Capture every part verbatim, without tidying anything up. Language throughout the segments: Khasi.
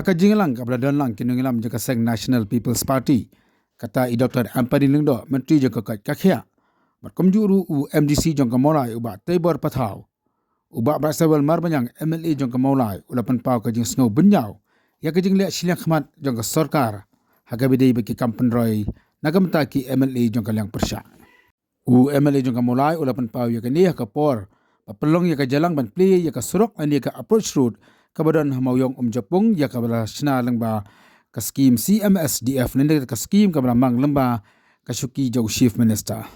Ka jingïalang kaba la don lang ki nongïalam jong ka seng National People's Party, kata i Doctor Ampareen Lyngdoh, Myntri jong ka koit ka khiah, bad kumjuh ruh u M D C jong ka Mawlai u Bah Teibor Pathaw, u Bah Brightstarwell Marbaniang, M L A jong ka Mawlai, u la pynpaw ka jingsngew bynñiaw ïa ka jingleh shiliang khmat jong ka sorkar ha kaba ïadei bad ki kam pynroi na ka bynta ki M L A jong ka liang pyrshah. U M L A jong ka Mawlai u la pynpaw ïa kane ha ka por ba pynlong ïa ka jingïalang ban plie ïa ka surok lane ka approach road kaba don ha Mawïong Umjapung, ïa kaba la shna lyngba ka skim C M S D F, lane ka skim kaba la mang lyngba ka shuki jong u Chief Minister.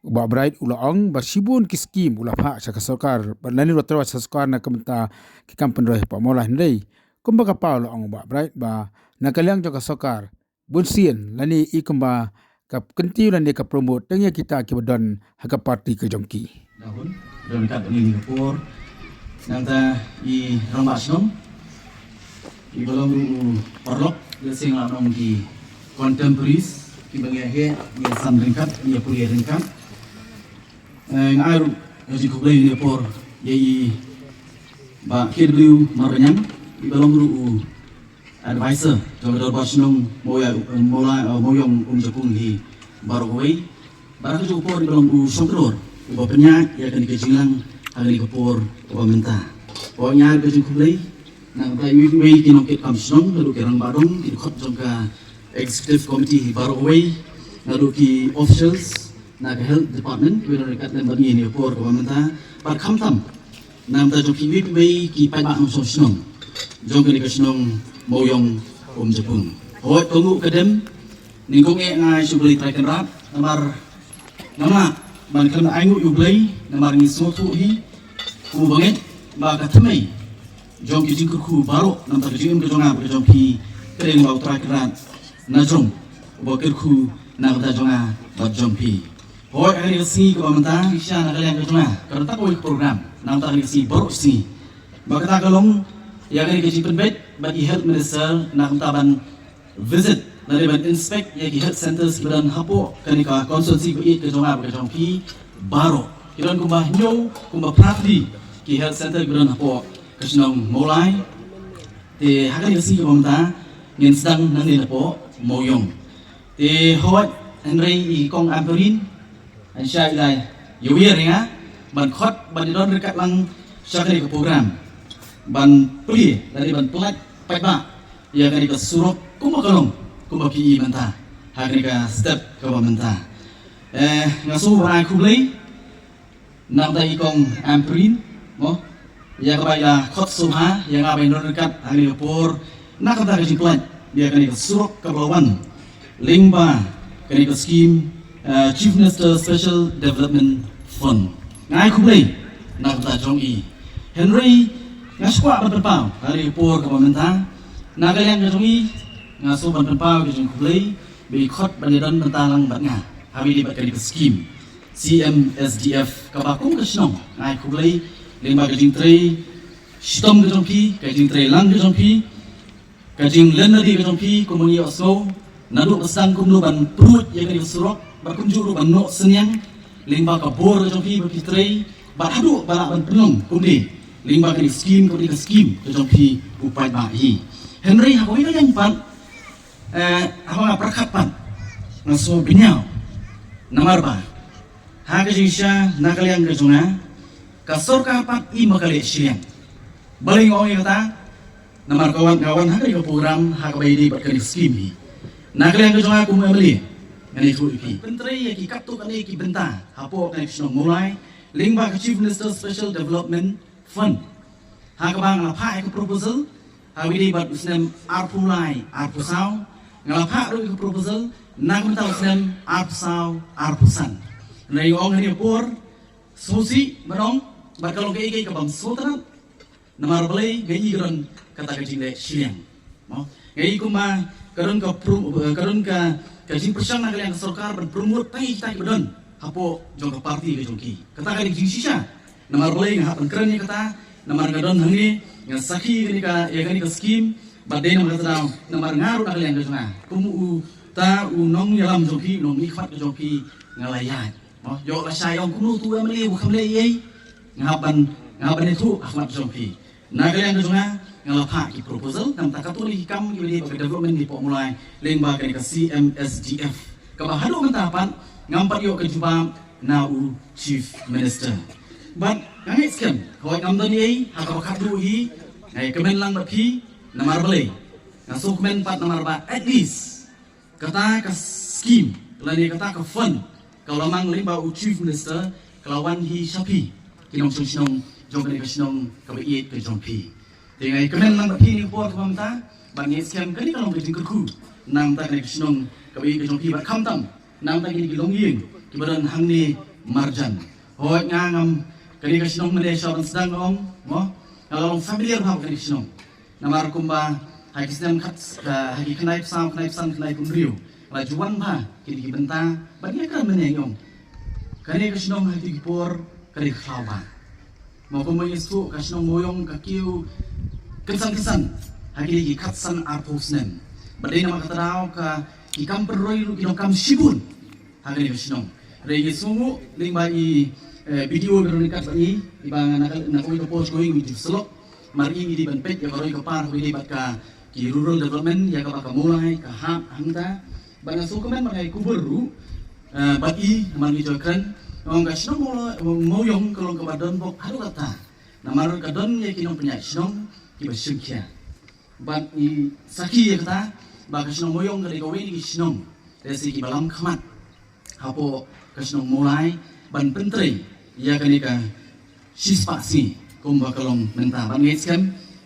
U Bah Bright u la ong ba shibun ki skim u la phah sha ka sorkar, bad lane u la tyrwa sha ka sorkar na ka bynta ki kam pynroi hapoh Mawlai, hynrei kumba ka paw, la ong u Bah Bright ba na ka liang jong ka sorkar, bunsien lane i kumba ka kyntiew lane ka promote tang ïa kita kiba don ha ka party ka jong ki. Dahun, don kat ni ni por. Nangta i rangbah shnong, i ba long ruh u paralok, ïa sing la nong ki contemporaries, kiba ngi ïa heh, ïa san ryngkat, ïa pule ryngkat. Eh, nga ai ruh ka jingkhublei ïa ni por ïa i Bah K W Marbaniang, i ba long ruh u advisor jong ka dorbar shnong Mawïong, Mawlai, eh, Mawïong Umjapung hi baroh kawei. Bad ha kajuh ka por i ba long u shong kynnoh uba pynïaid ïa kane ka jingïalang ha kane ka por kaba mynta. Nga ai ka jingkhublei na ka bynta iwei pa iwei ki nongkitkam shnong, naduh ki rangbah dong, ki dkhot jong ka executive committee hi baroh kawei, naduh ki officials na ka health department kiba don ryngkat lem bad ngi ha kane ka por kaba mynta, bad khamtam na ka bynta jong kiwei pa iwei ki paidbah nongshong shnong jong kane ka shnong Mawïong Umjapung. Hooid, ka nguh ka dem, nyngkong eh nga ai shublei Trai Kynrad namar namar ban khlem ainguh ïa U Blei, namar ngi sngewthuh hi kum u bangeit ba ka thymmei jong ki jingkyrkhu baroh, na ka bynta ka jingim ka jong nga bad ka jong phi, ka dei ba U Trai Kynrad na jrong uba kyrkhu na ka bynta jong nga bad jong phi. Hooid, ha kane ka sngi kaba mynta, shisha na ka liang ka jong nga ka don tang kawei ka program na ka bynta kane ka sngi baroh shi sngi, ba kata ka long ïa kane ka jingpynbeit bad i Health Minister na ka bynta ban visit lane ban inspect ïa ki health centres kiba don hapoh kane ka constituency ba ïeit ka jong nga bad ka jong phi baroh. Ki don kumba hynñiew, kumba phra tylli ki health centre kiba don hapoh ka shnong Mawlai. Te ha kane ka sngi kaba mynta ngin sdang nangne napoh Mawïong. Te hooid, hynrei i Kong Ampareen, Ngan shah ïa la ïa ïa nga ban khot ban ïadon ryngkat lang sha kane ka program ban plie lane ban pynlait paidbah ïa kane ka surok kumba ka long, kumba phi i mynta ha kane ka step kaba mynta. Eh, nga sngewbha ban ai khublei na ka bynta i Kong Ampareen, mo, ïa kaba i la khot sngewbha ïa nga ban ïadon ryngkat ha kane ka por na ka bynta ka jingpynlait ïa kane ka surok kaba la wan lyngba kane ka skim, eh, Chief Minister Special Development Fund. Nga ai khublei na ka bynta jong i. Hynrei nga sngewkwah ban pynpaw ha kane ka por kaba mynta na ka liang ka jong i, nga sngewbha ban pynpaw ka jingkhublei ba i khot ban ïadon bynta lang bad nga ha kaba ïadei bad kane ka skim C M S D F, kaba kum ka shnong nga ai khublei lyngba ka jingtrei shitom ka jong phi, ka jingtrei lang ka jong phi, ka jinglen nadih ka jong phi, kumba ngi ïohsngew naduh ba sdang kumno ban pynrung ïa kane ka surok, bad kumjuh ruh ban noh synñiang lyngba ka bor ka jong phi ba phi trei, bad haduh ba lah ban pynlong kumne lyngba kane ka skim, kane ka skim ka jong phi u paidbah hi. Hynrei ha kawei ka liang pat, eh, haba nga pyrkhat pat, nga sngewbha ban ong namar ba ha ka jingshisha na ka liang ka jong nga, ka sorkar pat i ma ka leh shiliang. Balei nga ong ïa kata? Namar ka wan, nga wan ha kane ka program ha kaba ïadei bad kane ka skim hi. Na ka liang ka jong nga kum u M L A, ngan ïathuh ïa phi. Pyntrei ïa ki katto katne ki bynta hapoh kane ka shnong Mawlai lyngba ka Chief Minister Special Development Fund. Ha kaba nga la phah ïa ka proposal ha kaba ïadei bad u snem arphew lai arphew saw, nga la phah ruh ïa ka proposal na ka bynta u snem arphew saw arphew san. Hynrei nga ong ha kane ka por, sngewsih ban ong, bad ka long kaei kaei kabym sngewtynnat. Namar balei? Nga i ka don kata ka jingleh shiliang. Mo? Nga i kumba ka don ka prom-, eh, ka don ka, ka jingpyrshang na ka liang ka sorkar ban promote tang ïa kita kiba don hapoh jong ka party ka jong ki. Kata ka dei ka jingshisha. Namar balei nga hap ban kren ïa kata? Namar nga don hangne, nga sakhi ïa kane ka, ïa kane ka skim, bad dei namar kata daw, namar nga ruh na ka liang ka jong nga kum uta u nongïalam jong phi, u nongmihkhmat ka jong phi, nga la ïaid. Mo, ïoh lashai ong kumno utu u M L A u kham leh ei ei. Nga hap ban, nga hap ban ïathuh ha khmat jong phi. Na ka liang ka jong nga, nga la phah ki proposal, namar ta katto katne ki kam kiba dei bad ka development hapoh Mawlai lyngba kane ka C M S D F, kaba haduh mynta pat ngam pat ïoh ka jubab na u Chief Minister. Bad nga ngeit skhem, hooid ngam don ei ha kaba khatduh hi, nga ïakmen lang bad phi, namar balei? Nga sngewkmen pat namar ba at least kata ka scheme lane kata ka fund ka la mang lyngba u Chief Minister, ka la wan hi sha phi ki nongshong shnong jong kane ka shnong kaba ïeit ka jong phi. Te nga ïakmen lang bad phi ha kane ka por kaba mynta, bad nga ngeit skhem kane ka long ka jingkyrkhu na ka bynta kane ka shnong kaba ïeit ka jong phi, bad khamtam na ka bynta kine ki longïing kiba don hangne marjan. Hooid, nga ngam, kane ka shnong mynne sha ban sdang ong mo, nga la long familiar bha kane ka shnong. Namar kumba ha ki snem khat, ha ki khyndai phew, khyndai phew san, khyndai phew hynriew, la ju wan bha kine ki bynta, bad nga kren mynne nga ong, kane ka shnong ha kito ki por ka dei khlaw bha. Mo, kumba ngi shu, ka shnong Mawiong ka kiew kynsan kynsan ha kine ki khatsan arphew snem. Bad dei namar kata ka daw ka, ki kam pynroi ruh ki donkam shibun ha kane ka shnong. Hynrei ngi sngewnguh lyngba i, eh, B D O ba don ryngkat bad ngi, iba nga na ka, na kawei ka por sha kawei ngi ju syllok. Namar ngi dei ban peit ïa ka roi ka par kaba ïadei bad ka, ki rural development, ïa kaba ka Mawlai ka hap hangta. Bad nga sngewkmen bad nga ïakubur ruh, eh, bad i, namar ngi ju kren, nga ong ka shnong Mawlai, Mawiong ka long kaba don bok haduh katta. Namar ka don ïa ki nongpynïaid shnong kiba shim khia. Bad ngi sakhi ïa kata ba ka shnong Mawiong ka dei kawei na ki shnong lehse kiba lam khmat hapoh ka shnong Mawlai ban pyntrei ïa kane ka shispah sngi kumba ka long mynta. Bad nga ngeit skhem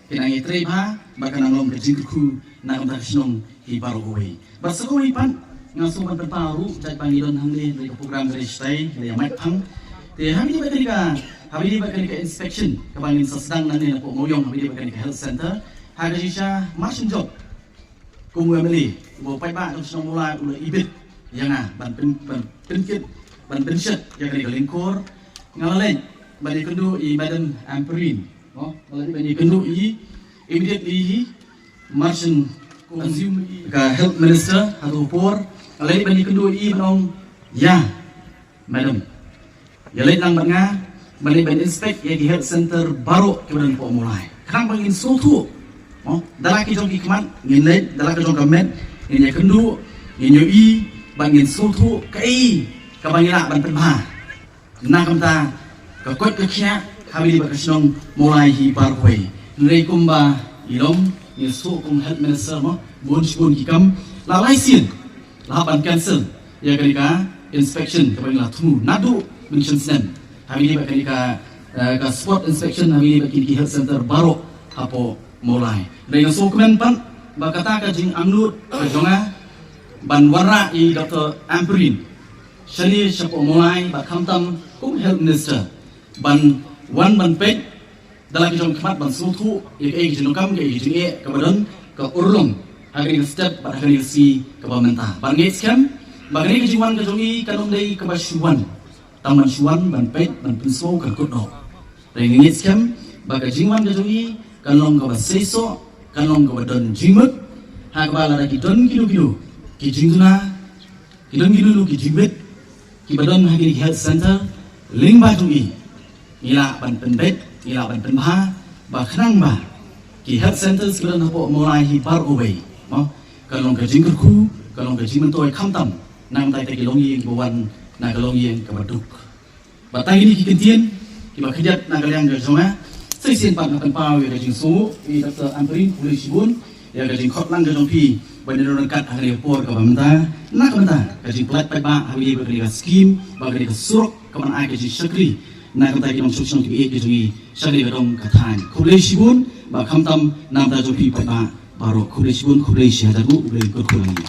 ka nang ïatrei bha bad ka nang long ka jingkyrkhu na ka bynta ka shnong hi baroh kawei. Bad sa kawei pat nga sngewbha ban pynpaw ruh, jait ba ngi don hangne, hynrei ka program ka dei shatai, ka dei ha Maitphang. Te haba ïadei bad kane ka, haba ïadei bad kane ka inspection kaba ngin sa sdang nangne napoh Mawiong, haba ïadei bad kane ka health center, ha ka jingshisha mar shen jop, kum u M L A uba paidbah jong ka shnong Mawlai u la ibit ïa nga ban pyn, ban pynkit, ban pynshet ïa kane ka lyngkor. Nga la leit ban ïakynduh i Madam Ampareen, mo, nga la leit ban ïakynduh i immediately hi, mar shen, kum, assume, ka health minister ha kato ka por. Nga la leit ban ïakynduh i ban ong, ïa Madam, ïa leit lang bad nga ban leit ban inspect ïa ki health center baroh kiba don hapoh Mawlai, khnang ba ngin sngewthuh, mo, da la ki jong ki khmat ngin leit, da la ki jong ka met ngin ïakynduh, ngin ïohi, bad ngin sngewthuh kaei kaba ngi lah ban pynbha na ka bynta ka koit ka khiah haba ïadei bad ka shnong Mawlai hi baroh kawei. Hynrei kumba i long, ngi shu kum health minister, mo, bun shibun ki kam, la lai sien la hap ban cancel ïa kane ka inspection kaba ngi la thmu naduh mynshem snem haba ïadei bad kane ka, eh, ka spot inspection haba ïadei bad kine ki health center baroh hapoh Mawlai. Hynrei nga sngewkmen pat ba kata ka jingangnud ka jong nga ban wanrah ïa i Doctor Ampareen shane shapoh Mawlai, bad khamtam kum health minister ban wan ban peit da la ki jong ki khmat ban sngewthuh ïa kaei ka jingdonkam, kaei ka jingeh kaba don, ka urlong ha kane ka step bad ha kane ka sngi kaba mynta. Bad nga ngeit skhem ba kane ka jingwan ka jong i kan ym dei kaba shu wan tang ban shu wan ban peit ban pynsngew, kan kut noh. Hynrei nga ngeit skhem ba ka jingwan ka jong i kan long kaba seisoh, kan long kaba don jingmut, ha kaba lada ki don kino kino ki jingduna, ki don kino kino ki jingmut kiba don ha kine ki health center lyngba jong i, ngi lah ban pynbeit, ngi lah ban pynbha, ba khnang ba ki health centers kiba don hapoh Mawlai hi baroh kawei, mo, kan long ka jingkyrkhu, kan long ka jingmyntoi, khamtam na ka bynta kita ki longïing kiba wan na ka longïing kaba duk. Bad tang kine ki kyntien kiba khyndiat na ka liang ka jong nga. Sa shisien pat nga pynpaw ïa ka jingsngewnguh ïa i Doctor Ampareen, khublei shibun ïa ka jingkhot lang ka jong phi ban ïadon ryngkat ha kane ka por kaba mynta na ka bynta ka jingpynlait paidbah haba ïadei bad kane ka skim, bad kane ka surok kaban ai ka jingshakri na ka bynta ki nongshong shnong kiba ïeit ka jong ngi sha kane ka dong ka thaiñ. Khublei shibun, bad khamtam na ka bynta jong phi paidbah baroh, khublei shibun, khublei shihajar nguh, U Blei un kyrkhu ïa ngi.